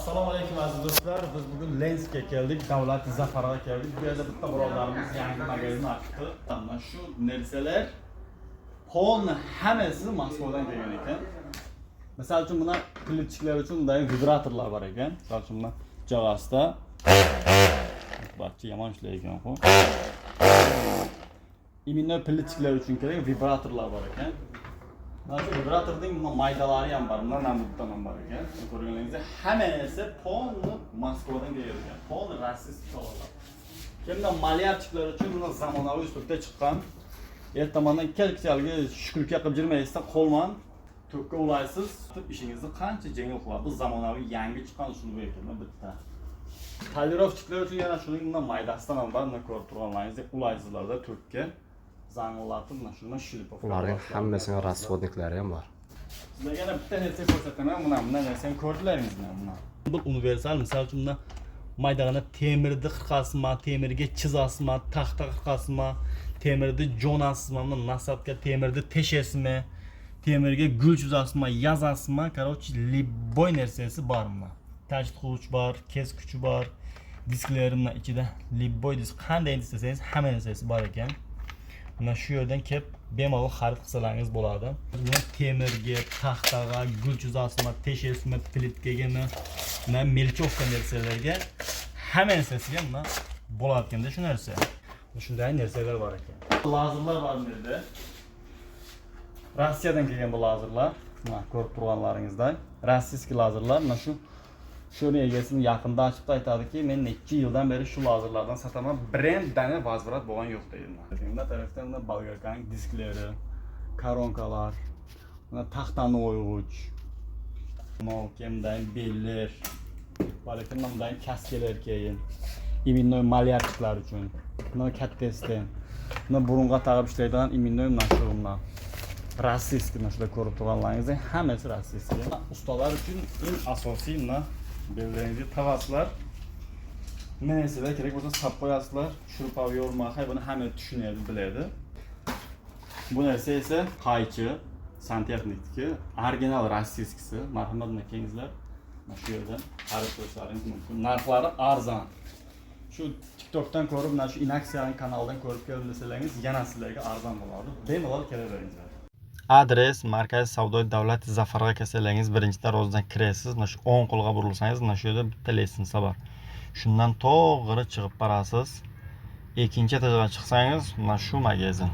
Assalomu alaykum, aziz do'stlar. Biz bugun Lenskga keldik, Davlat Zafarga keldik. Bu yerda bitta birodarimiz yangi magazin ochdi. Mana shu narsalar полный hammasi Moskvadan kelgan ekan. Misol uchun, buna плитчик lar uchun bunday vibratorlar bor ekan. Misol uchun, buna jag'asida barcha yomon ishlar ekan ku. Именно плитчик lar uchun kerak vibratorlar bor ekan. Mana shu vibratorning buna maydalari ham bor, bundan ham, bundan ham bor ekan. Ko'rganingizdek, hamma narsa полный Moskvadan kelgan ekan. Полный российский tovarlar. Kimda малярчик lar uchun buni zamonaviy uslubda chiqqan. Ertamandan kelkchalga shukurka qilib jirmaysizda, qo'lman tokka ulaysiz, ishingizni qancha yengil qiladi. Bu zamonaviy yangi chiqqan uslubi ekan bitta. Полировщик lar uchun yana shuning bundan maydasidan ham bor, buni ko'rib turganlaringizdek, ulaysizlarda tokka zangillatib, mana shundan шлифовка. Ularning hammasining расходник lari ham bor. Sizlarga yana bitta narsa ko'rsataman. Buni, bunday narsani ko'rdilaringizmi buni? Bu universal, misol uchun, bunda maydag'ina temirni qirqasizmi, temirga chizasizmi, taxta qirqasizmi, temirni jo'nasizmi, bunda насадка, temirni teshasizmi, temirga gul chizasizmi, yozasizmi, короче, любой narsasi bor bunda. Tajdid qiluvchi bor, keskuchi bor, disklari buni ichida, любой disk, qanday istasangiz, hamma narsasi bor ekan. Mana shu yerdan kelib bemalol xarid qilsalaringiz bo'ladi. Buni temirga, taxtaga, gul chizasizmi, teshasizmi, plitkagami, mana мелочёвка narsalarga, hamma narsasiga buni bo'ladi ekanda shu narsa. Shunday narsalar bor ekan. Lazerlar bor bu yerda. Rossiyadan kelgan bu lazerlar. Mana ko'rib turganlaringizday, российский lazerlar. Mana shu shuni egasini yaqinda ochib aytadiki, men necha yildan beri shu lazerlardan sotaman, brenddan возврат bo'lgan yo'q deydi. Bundan tarafdan bunda болгарка ning disklari, коронка lar, bunda taxtani o'yg'uch, bunday beller bor ekan, bunday kaskalar, keyin именной малярчик lar uchun buni kattasidan, buni burunga taqib ishlaydigan именной mana shu bundan российский. Mana shular ko'rib turganlaringizdek, hammasi российский. Ustalar uchun eng asosiy, mana bellaringizga taqasizlar, nima narsalar kerak bo'lsa, solib qo'yasizlar. Шуруповёрт, hay, buni hamma tushunadi, biladi. Bu narsa esa qaychi, santexnikniki, original российский si. Marhamat, buni kelingizlar, mana shu yerdan xarid qilishlaringiz mumkin, narxlari arzon. Shu TikTokdan ko'rib, mana shu Inaksiyaning kanalidan ko'rib keldim desalaringiz, yana sizlarga arzon bo'ladi. Bemalol kelaveringizlar. Adres: Markaziy savdo Davlat Zafarga kelsangiz, birinchi darvozadan kirasiz, mana shu o'ng qo'lga burilsangiz, mana shu yerda bitta лестница bor, shundan to'g'ri chiqib borasiz, ikkinchi etajga chiqsangiz, mana shu magazin.